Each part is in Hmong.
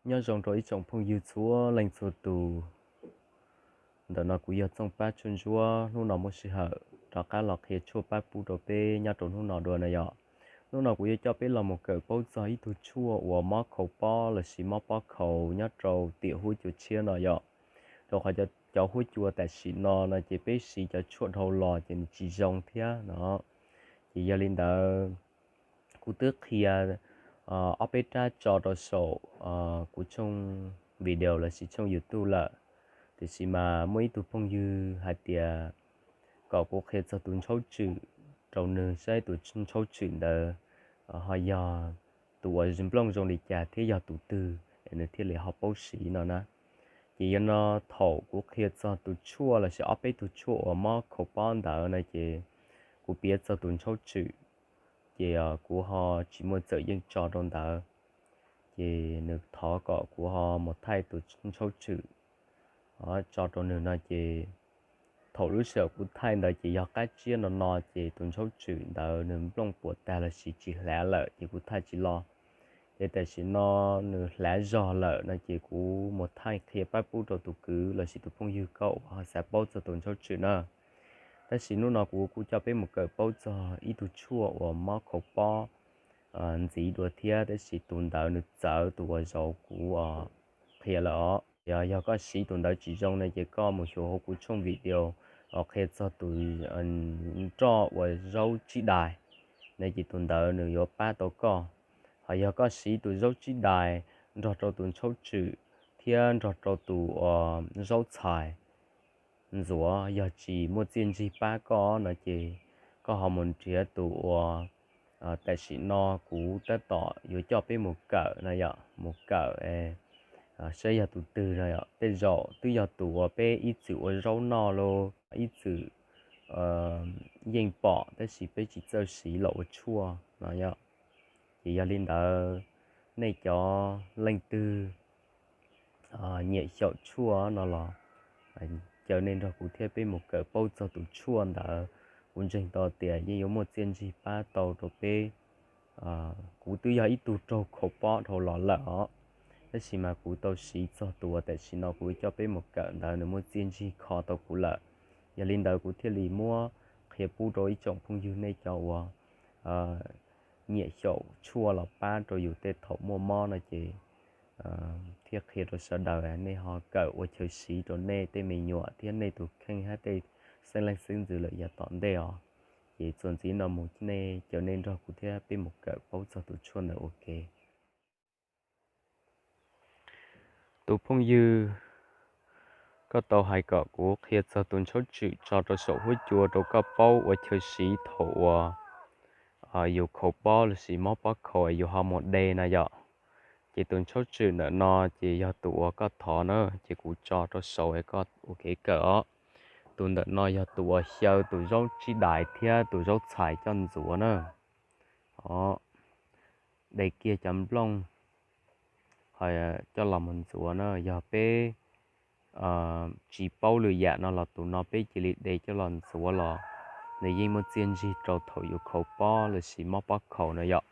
Nyob zoo rau ib tsoom phooj ywg txhua leej txhua tus. Ntawm no kuv yog Txooj Pab Tshuaj Ntsuab, hnub no muaj sij hawm rov qab los qhia tshuaj pab pub rau peb nyob rau hnub no dua na yom. Hnub no kuv yuav coj peb los mus kawm paub txog ib tug tshuaj uas mob khaus pob lossis mob pob khaus nyob rau tiam huab cua tshiab no yom. Rau qhov cov huab cua tam sim no no ces peb siv cov tshuaj dhau los ces nws tsis zoo thiab no. Ces yog li ntawd, kuv twb qhia ob peb rab tso rau saum kuv tshooj video lossis tshooj YouTube lawm, tiam sis mas muaj ib tug phooj ywg hais tias kom kuv qhia txog tus ntshaub tswm rau nws saib tus ntshaub tswm ntawd ho yog tus uas nplooj zoo li cas thiab yog tus twg es nws thiaj li ho paub siv no na. Ces yog no, thaum kuv qhia txog tus tshuaj lossis ob peb tug tshuaj uas mob khaus pob ntawd no ces kuv piav txog tus ntshaub tswm, ces kuv ho tsis muaj txawm yeej tso rau ntawd. Ces nws thov kom kuv ho mus thaij tus ntshaub tswm tso rau nws no ces thaum lub sij hawm kuv thaij ntawd ces yog qab tsiab no no ces tus ntshaub tswm ntawd nws nplooj puas tag lossis tsis hlav lawm ces kuv thaij tsis los. Ces tam sim no nws hlav zog lawm no ces kuv mus thaij qhia pab pub rau tus kwv lossis tus phooj ywg koj uas ho xav paub txog tus ntshaub tswm na. Tab sis hnub no kuv kuj coj peb mus kawm paub txog ib tug tshuaj uas mob khaus pob ntxiv dua thiab, tab sis tus ntawd nws txawv tus uas zaum kuv qhia lawm os. Yog, yog koj siv tus ntawd tsis zoo no ces koj mus xyuas hauv kuv tshooj video qhia txog tus nroj uas zaub tsib dais no ces tus ntawd nws yuav pab tau koj. Ho yog koj siv tus zaub tsib dais nrog rau tus ntshaub tswm thiab nrog rau tus uas zaub txhais ntxuav yog tsis muaj txiaj ntsig pab koj no ces koj ho mus nrhiav tus uas tam sim no kuv tab tom yuav coj peb mus kawm no yom, mus kawm saib yog tus twg no yom. Tej zaum twb yog tus uas peb ib txwm ua zaub noj los ib txwm yeej pom tab sis peb tsis txawj siv los ua tshuaj no yom. Ces yog li ntawd, nej cov leej twg nyiam xyaum tshuaj no los caw nej nrog kuv thiab peb mus kawm paub txog tus tshuaj ntawd. Kuv ntseeg tau tias yeej yuav muaj txiaj ntsig pab tau rau peb. Kuv twb yog ib tug raug khaus pob dhau los lawm os, tab sis mas kuv tau siv txog tus uas tam sim no kuv coj peb mus kawm ntawd nws muaj txiaj ntsig kho tau kuv lawm. Yog li ntawd kuv thiaj li muab qhia pub rau ib tsoom phooj ywg nej cov uas nyiam xyaum tshuaj los pab rau yus tej thaum muaj mob no ces thiaj qhia rau sawv daws nej ho kawm ua chaw siv rau nej tej me nyuam thiab nej tus kheej hab tej xeeb leej xeeb ntxwv lawm yav tom ntej os. Ces txuas ntxiv no mus nej caw nej nrog kuv thiab peb mus kawm paub txog tus tshuaj ntawd ua ke. Tus phooj ywg, koj tau hais kom kuv qhia txog tus ntshaub tswm tso rau saum huab cua rau koj paub ua chaw siv thaum uas yus khaus pob lossis mob pob khaus yus ho mus de na yom. Ces tus ntshaub tswm ntawm no ces yog tus uas koj thov na, ces kuv tso rau saum es koj ua kev kawm os. Tus ntawm no yog tus uas xyaw tus zaub tsib dais thiab tus zaub txhais coj ntxuav na. De kiag cov nplooj coj los mus ntxuav na. Yog peb tsis paub lwm yam no los tus no peb cia li de coj los ntxuav los nws yeej muaj txiaj ntsig rau thaum yus khaus pob lossis mob pob khaus na yom.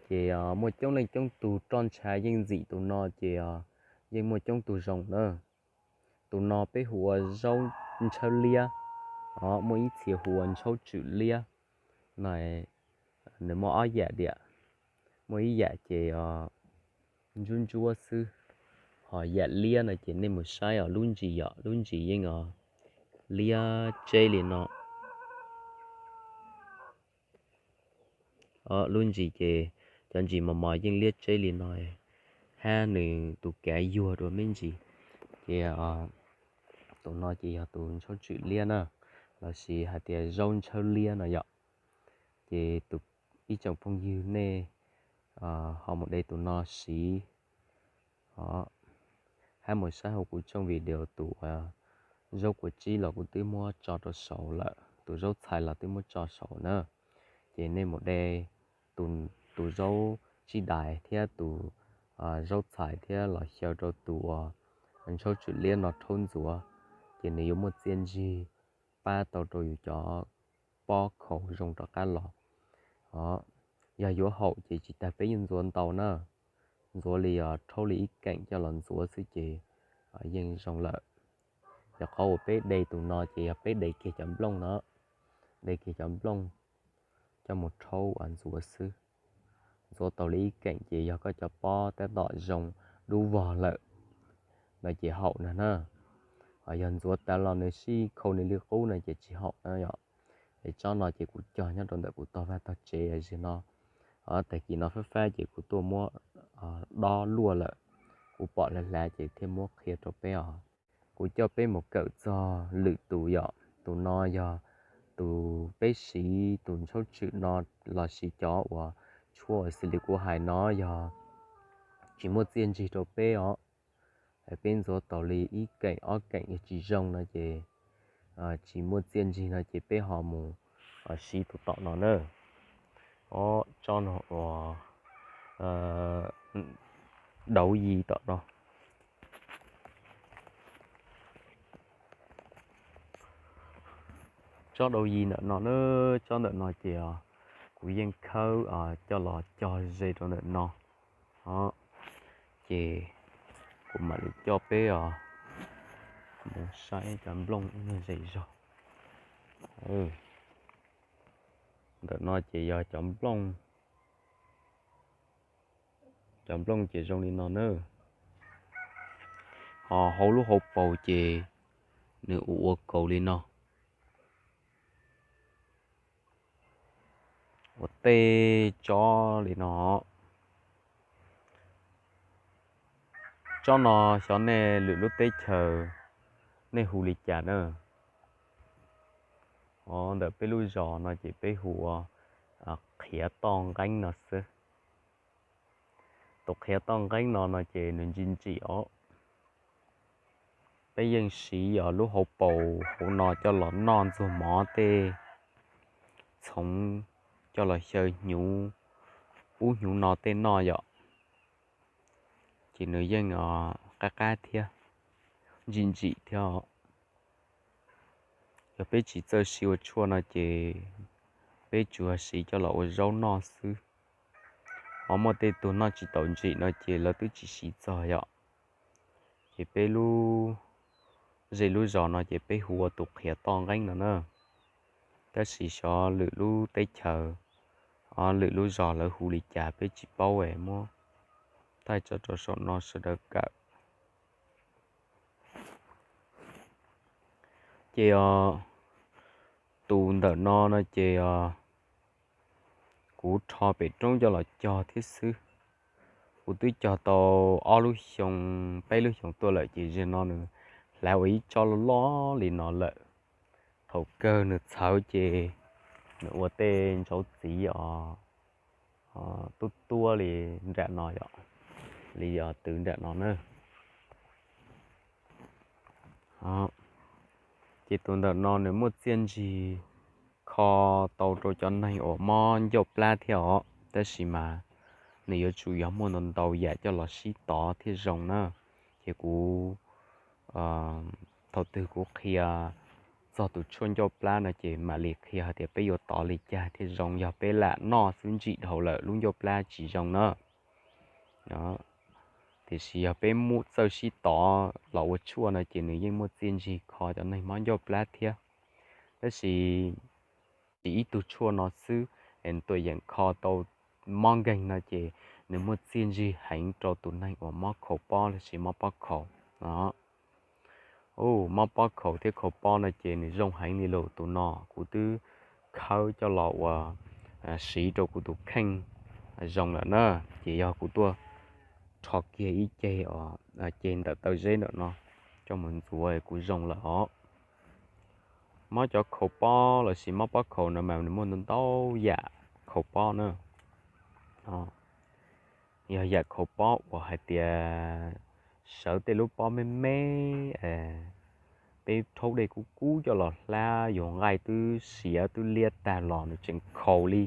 Ces muaj coob leej coob tug roj ntsha yeej ntxim tus no ces yeej muaj coob tug zoo na. Tus no peb hu ua zaub ntshawb liab, muaj ib txhia hu ua ntshaub tswm liab no. Nws muaj ob yam tiam, muaj ib yam ces ntsuab ntsuab xwb, ho yam liab no ces nej mus saib os, lub ntsis yom, lub ntsis yeej os liab tseb li no. Lub ntsis ces cov ntsis mos mos yeej liab tseb li no, hab nws tus kav yuag dua me ntsis. Ces tus no ces yog tus ntshaub tswm liab na, lossis hais tias zaub ntshawb liab no yom. Ces ib tsoom phooj ywg nej ho mus de tus no siv. Hab mus saib hauv kuv tshooj video tus zaub kua tsib los kuv twb muab tso rau saud lawm, tus zaub txhais los twb muab tso saud na. Ces nej mus de tus zaub tsib dais thiab tus zaub txhais thiab los xyaw rau tus uas ntshaub tswm liab no rhaub ntxuav, ces nws yuav muaj txiaj ntsig pab tau rau yus cov pob khaus zoo rov qab los. Yog yuav haum ces tsis tas peb yuav ntxuav ntau na. ntxuav li, rhaub li ib keem coj los ntxuav xwb ces yeej zoo lawm. Yog qhov uas peb de tus no ces yog peb de kiag cov nplooj no, de kiag cov nplooj coj mus rhaub ntxuav xwb. Ntxuav tau li ib keem ces yog koj cov pob tab tom zoo dub vog lawm no ces haum no na. Ho yog ntxuav tas los nws sib khau nws li qub no ces tsis haum na yom. Es tsob no ces kuv cog nyob rau ntawm kuv tog vaj tog tsev zig no. Tag kis no fab fab ces kuv tuaj muab dob luaj lawm, kuv pom hlav hlav ces thiaj muab qhia rau peb os. Kuv coj peb mus kawm txog lwm tus yom. Tus no yog tus peb siv tus ntshaub tswm no los sis cov uas tshuaj uas xws li kuv hais no yog tsis muaj txiaj ntsig rau peb os. Peb ntxuav tau li ib keem ob keem yog tsis zoo no ces tsis muaj txiaj ntsig no ces peb ho mus siv tus tom no na. Ob tsob no uas dauv yi tom no. Tsob dauv yi ntawm no na, tsob ntawm no ces kuv yeej khawb coj los cog ze rau ntawm no. Ces kuv mam li coj peb os mus saib cov nplooj ib nyuag zej zog. Ntawm no ces yog cov nplooj, cov nplooj ces zoo li no na. Ho hauv lub hauv paus ces nws ua ua kaus li no, ua tej tsob li no. Tsob no xyov nej lwm lub teb chaws nej hu li cas na. Ntawm peb lub zos no ces peb hu ua qhiav toj nqeeb no xwb. Tus qhiav toj nqeeb no no ces nws ntsim ntsim os. Peb yeej siv os lub hauv paus hauv no coj los noj ntxuag mov tej, txhoov coj los xyaw hnyuv ub hnyuv no tej noj yom. Ces nws yeej qab qab thiab, ntsim ntsim thiab. Yog peb tsis txawj siv ua tshuaj no ces peb tsuas siv coj los ua zaub noj xwb. Ho muaj tej tug noj tsis tau ntsim no ces lawv twb tsis siv txog yom. Ces peb lub, ze lub zos no ces peb hu ua tus qhiav toj nqeeb no na. Tab sis xyov lwm lub teb chaws, lwm lub zos lawv hu li cas peb tsis paub es muab thaij tso rau saum no sawv daws kawm. Ces tus ntawm no no ces kuv rho pem roob coj los cog thiab xwb. Kuv twb cog tau ob lub xyoo, peb lub xyoo tuaj lawm ces zaum no nws hlav ua ib tsob loj loj li no lawm. Thaum kawg nws txhawv ces nws ua tej ntsauv txiv os, tuab tuab li nram no yom, li twv nram no na. Ces tus ntawm no nws muaj txiaj ntsig kho tau rau cov neeg uas mob ncauj plab thiab os, tab sis mas nws yuav tsum yog muaj ntau ntau yam coj los sib tov thiaj zoo na. Ces kuv, thaum twg kuv qhia txog tus tshuaj ncauj plab no ces mam li qhia hais tias peb yuav tov li cas thiaj zoo, yog peb lam noj xwb ntsim dhau lawm lub ncauj plab tsis zoo na. Tiam sis yog peb muaj txawj sib tov los ua tshuaj no ces nws yeej muaj txiaj ntsig kho cov neeg mob ncauj plab thiab. Tab sis tsis ib tug tshuaj no xwb es tuam yeem kho tau mob nkeeg no ces nws muaj txiaj ntsig heev rau tus neeg uas mob khaus pob los sis mob pob khaus. Mob pob khaus thiab khaus pob no ces nws zoo heev li lus tus no, kuv twb khawb coj los ua siv rau kuv tus kheej zoo lawm na. Ces yog kuv tuaj rho kiag ib ceg, ceg ntawm taw zeb ntawm no coj mus ntxuav kuv zoo lawm os. Mob cov khaus pob los sis mob pob khaus no mas nws muaj ntau ntau yam khaus pob na. Yog yam khaus pob uas hais tias sawv tej lub pob me me, peb rhaub dej kub kub coj los hlab, yus nqaij twb siav twb liab tag los nws tseem khaus li.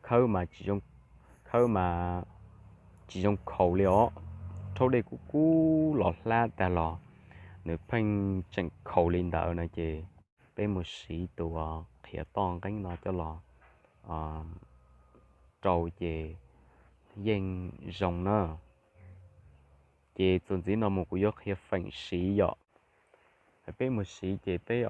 Khawb mas, khawb mas tsis zoo khaus li os. Rhaub dej kub kub los hlab tag los nws pheej tseem khaus li ntawd no ces peb mus siv tus qhiav toj nqeeb no coj los rau ces yeej zoo na. Ces txuas ntxiv no mus kuv yuav qhia feem siv yom. Peb mus siv ces peb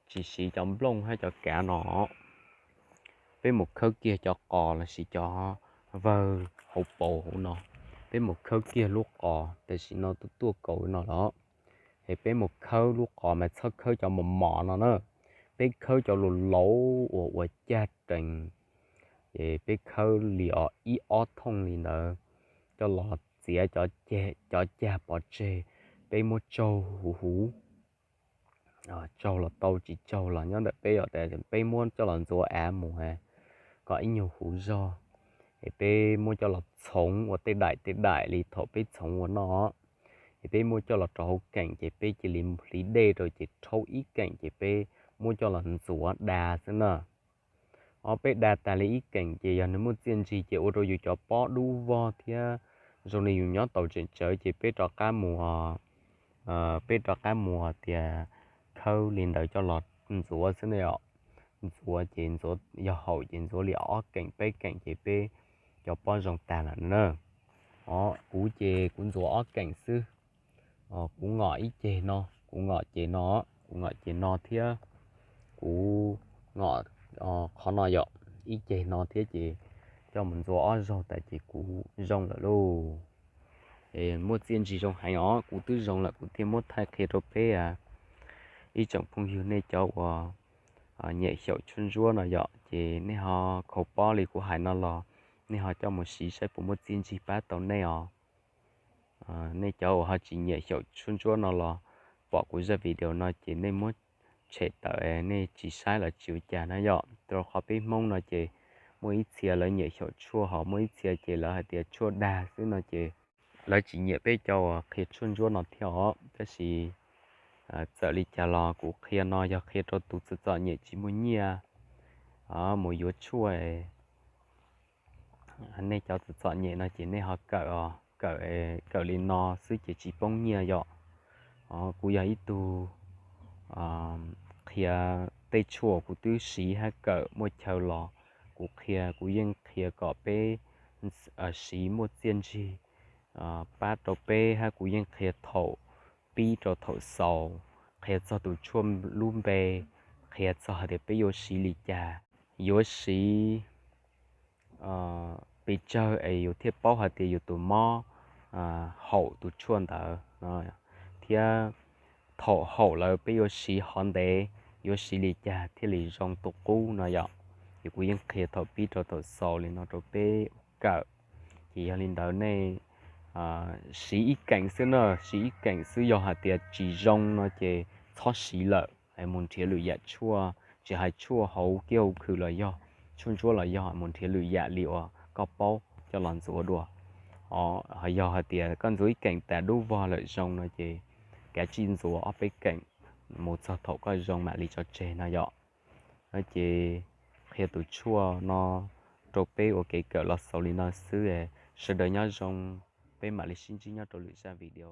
tsis siv cov nplooj hab cov kav no. Peb mus khawb kiag cov qos lossis cov vawg hauv paus hauv no. Peb mus khawb kiag lub qos, tam sim no tuaj tuaj kaus no los. Es peb mus khawb lub qos mas txhob khawb cov mos mos no na. Peb khawb cov laus laus uas ua cag rees. Ces peb khawb li os ib ob thooj li ntawd, coj los txiav cov cag pov tseg, peb muab tsaug huv huv. Tsaug los tau, tsis tsaug los nyob ntawm peb os. Peb muab coj los ntxuav av mus kom ib nyuag huv zog, es peb muab coj los txhoov ua tej daim tej daim li thaum peb txhoov ua noj. Es peb muab coj los rau hauv keem ces peb cia li hliv dej rau ces rhaub ib keem ces peb muab coj los ntxuav da xwb na. Os, peb da tas li ib keem ces yog nws muaj txiaj ntsig ces ua rau yus cov pob dub vog thiab zoo li yus nyob taus tseem tsawv ces peb rov qab mus, peb rov qab mus tias khawb li ntawd coj los ntxuav xwb ne os. Ntxuav ces ntxuav yog haum ces ntxuav li ob keem peb keem ces peb cov pob zoo tag lawm na. Os, kuv ces kuv ntxuav ob keem xwb. Kuv ngom ib ceg no, kuv ngom ceg no, kuv ngom ceg no thiab kuv ngom qhov no yom, ib ceg no thiab ces coj mus ntxuav ob zaug tas ces kuv zoo lawm lauj. Muaj txiaj ntsig zoo heev os, kuv twb zoo lawm kuv thiaj muab thaij qhia rau peb ib tsoom phooj ywg nej cov uas nyiam xyaum tshuaj ntsuab no yom, ces nej ho khaus pob li kuv hais no los nej ho coj mus siv saib puas muaj txiaj ntsig pab tau nej os. Nej cov uas ho tsis nyiam xyaum tshuaj ntsuab no los pom kuv zaj video no ces nej muab tshem tawm, nej tsis saib los tsis ua cas na yom. Rau qhov peb Hmoob no ces muaj ib txhia lawv nyiam xyaum tshuaj, ho muaj ib txhia ces lawv hais tias tshuaj dag xwb no ces lawv tsis nyiam peb cov uas qhia tshuaj ntsuab no thiab os. Tab sis txawm li cas los kuv qhia no yog qhia rau tus txom txom nyem tsis muaj nyiaj mus yuav tshuaj. Nej cov txom txom nyem no ces nej ho kawm, kawm li no xwb ces tsis poob nyiaj yom. Kuv yog ib tug qhia tej tshuaj kuv twb siv hab kawm muaj chaw los kuv qhia, kuv yeej qhia kom peb siv muaj txiaj ntsig pab rau peb hab kuv yeej qhia thaum pib rau thaum xaus, qhia txog tus tshuaj lub npe, qhia txog hais tias peb yuav siv li cas, yuav siv pes tsawg es yus thiaj paub hais tias yus tus mob haum tus tshuaj ntawd, thiab thaum haum lawm peb yuav siv hov ntev, yuav siv li cas thiaj li zoo tu qub no yom. Ces kuv yeej qhia thaum pib rau thaum xaus li no rau peb kawm. Ces yog li ntawd nej siv ib keem xwb na, siv ib keem xwb, yog hais tias tsis zoo no ces txhob siv lawm, mus nrhiav lwm yam tshuaj, tsis hais tshuaj hauv kiab hauv khw los yog tshuaj ntsuab los yog, mus nrhiav lwm yam li uas koj paub coj los ntxuav dua. Yog hais tias koj ntxuav ib keem tas dub vog lawm zoo no ces kav tsij ntxuav ob peb keem mus txog thaum koj zoo mam li tso tseg no yom. Ces qhia tus tshuaj no rau peb ua kev kawm los xaus li no xwb, sawv daws nyob zoo, peb mam li sib ntsib nyob rau lwm zaj video.